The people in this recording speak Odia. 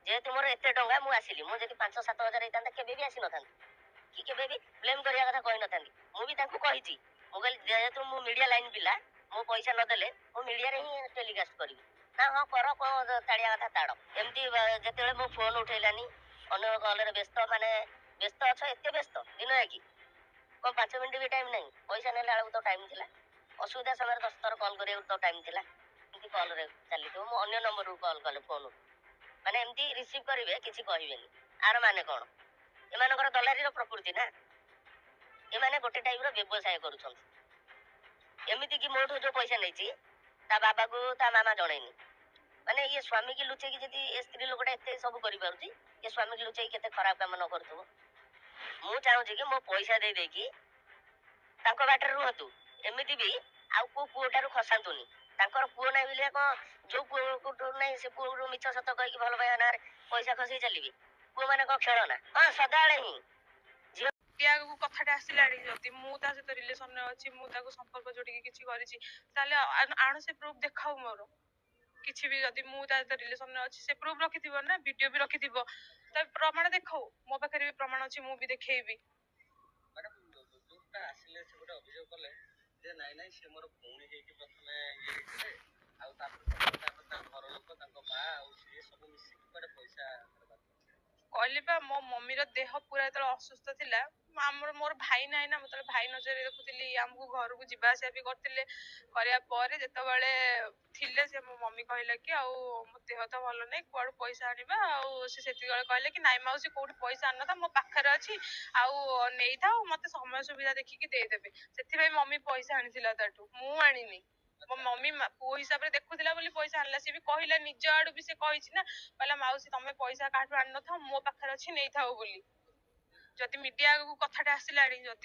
ଯେହେତୁ ମୋର ଏତେ ଟଙ୍କା, ମୁଁ ଆସିଲି। ମୁଁ ଯଦି 5-7 ହଜାର ହେଇଥାନ୍ତା, କେବେ ବି ଆସିନଥାନ୍ତି କି କେବେ ବି ବ୍ଲେମ୍ କରିବା କଥା କହିନଥାନ୍ତି। ମୁଁ ବି ତାଙ୍କୁ କହିଛି, ମୁଁ କହିଲି, ଯେହେତୁ ମୁଁ ମିଡ଼ିଆ ଲାଇନ୍ ପିଲା, ମୁଁ ପଇସା ନଦେଲେ ମୁଁ ମିଡ଼ିଆରେ ହିଁ ଟେଲିକାଷ୍ଟ କରିବି। ନା, ହଁ କର, କଣ ତାଡ଼ିବା କଥା ତାଡ଼। ଏମିତି ଯେତେବେଳେ ମୋ ଫୋନ୍ ଉଠେଇଲାନି, ଅନ୍ୟ କଲରେ ବ୍ୟସ୍ତ, ମାନେ ବ୍ୟସ୍ତ ଅଛ, ଏତେ ବ୍ୟସ୍ତ ଦିନ କି କଣ 5 ମିନିଟ୍ ବି ଟାଇମ୍ ନାହିଁ? ପଇସା ନେଲା ବେଳକୁ ତ ଟାଇମ୍ ଥିଲା, ଅସୁବିଧା ସମୟରେ 10 ଥର କଲ୍ କରିବାକୁ ତ ଟାଇମ୍ ଥିଲା। ଏମିତି କଲ୍ରେ ଚାଲିଥିବ, ମୁଁ ଅନ୍ୟ ନମ୍ବରରୁ କଲ୍ କଲେ ଫୋନ୍ ମାନେ ଏମିତି ରିସିଭ୍ କରିବେ, କିଛି କହିବେନି। ଆର ମାନେ କଣ? ଏମାନଙ୍କର ଦଲାରୀର ପ୍ରକୃତି ନା, ଏମାନେ ଗୋଟେ ଟାଇପ୍ର ବ୍ୟବସାୟ କରୁଛନ୍ତି। ଏମିତି କି ମୋଠୁ ଯୋଉ ପଇସା ନେଇଛି, ତା ବାବାକୁ ତା ମାମା ଜଣେଇନି। ମାନେ ଇଏ ସ୍ୱାମୀକି ଲୁଚେଇକି, ଯଦି ଏ ସ୍ତ୍ରୀ ଲୋକଟା ଏତେ ସବୁ କରିପାରୁଛି, ଇଏ ସ୍ୱାମୀକି ଲୁଚେଇକି କେତେ ଖରାପ କାମ ନ କରୁଥିବ। ମୁଁ ଚାହୁଁଛି କି ମୋ ପଇସା ଦେଇ ଦେଇକି ତାଙ୍କ ବାଟରେ ରୁହନ୍ତୁ। ଏମିତି ବି ଆଉ କୋଉ ପୁଅଠାରୁ ଖସାନ୍ତୁନି। ତାଙ୍କର ପୁଅ ନାହିଁ ବୋଲି କଣ ଯୋଉ ପୁଅକୁ ନାହିଁ ସେ ପୁଅକୁ ମିଛ ସତ କହିକି ଭଲ ପାଇବା ନାଁରେ ପଇସା ଖସେଇ ଚାଲିବେ? ପୁଅ ମାନେ କଣ ଖେଳନା? ହଁ, ସଦାବେଳେ ହିଁ ମିଡିଆ ଆଗକୁ କଥାଟା ଆସିଲାଣି, ଯଦି ମୁଁ ତା ସହିତ ରିଲେସନରେ ଅଛି, ମୁଁ ତାକୁ ସମ୍ପର୍କ ଯୋଡିକି କିଛି କରିଛି, ତାହେଲେ ଆଣ ସେ ପ୍ରୁଫ୍, ଦେଖାଉ ମୋର କିଛି ବି। ଯଦି ମୁଁ ତା ସହିତ ରିଲେସନରେ ଅଛି, ସେ ପ୍ରୁଫ୍ ରଖିଥିବ ନା, ଭିଡିଓ ବି ରଖିଥିବ, ତା ପ୍ରମାଣ ଦେଖାଉ। ମୋ ପାଖରେ ବି ପ୍ରମାଣ ଅଛି, ମୁଁ ବି ଦେଖେଇବି। ମ୍ୟାଡ଼ାମ, ଯୋଉଟା ଆସିଲେ, ସେ ଗୋଟେ ଅଭିଯୋଗ କଲେ ଯେ ନାଇଁ ନାଇଁ, ସେ ମୋର ଭଉଣୀ ହେଇକି ପ୍ରଥମେ ଇଏ ହେଇଥିଲେ, ଆଉ ତାପରେ ତାପରେ ତାଙ୍କ ଘର ଲୋକ, ତାଙ୍କ ମା ଆଉ ସିଏ ସବୁ ମିଶିକି କୁଆଡେ ପଇସା କାରବାର କରିଥିଲେ। କହିଲି ବା, ମୋ ମମିର ଦେହ ପୁରା ଯେତେବେଳେ ଅସୁସ୍ଥ ଥିଲା, ଆମର ମୋର ଭାଇ ନାହିଁ ନା, ମୁଁ ଯେତେବେଳେ ଭାଇ ନଜରରେ ଦେଖୁଥିଲି, ଆମକୁ ଘରକୁ ଯିବା ଆସିବା ବି କରିଥିଲେ। କରିବା ପରେ ଯେତେବେଳେ ଥିଲେ ସେ, ମୋ ମମି କହିଲା କି ଆଉ ମୋ ଦେହ ତ ଭଲ ନାହିଁ, କୁଆଡୁ ପଇସା ଆଣିବା? ଆଉ ସେ ସେତିକିବେଳେ କହିଲେ କି ନାଇଁ ମାଉସୀ, କୋଉଠି ପଇସା ଆଣିନଥା, ମୋ ପାଖରେ ଅଛି, ଆଉ ନେଇଥାଉ, ମତେ ସମୟ ସୁବିଧା ଦେଖିକି ଦେଇଦେବେ। ସେଥିପାଇଁ ମମି ପଇସା ଆଣିଥିଲା ତାଠୁ, ମୁଁ ଆଣିନି। ମୋ ମମି ପୁଅ ହିସାବରେ ଦେଖୁଥିଲା ବୋଲି ପଇସା ଆଣିଲା। ସେ ବି କହିଲା, ନିଜ ଆଡୁ ବି ସେ କହିଛି ନା, କହିଲା, ମାଉସୀ, ତମେ ପଇସା କାହାଠୁ ଆଣିନଥାଅ, ମୋ ପାଖରେ ଅଛି, ନେଇଥାଅ ବୋଲି। ଯଦି ମିଡିଆ ଆଗକୁ କଥାଟା ଆସିଲାଣି, ଯଦି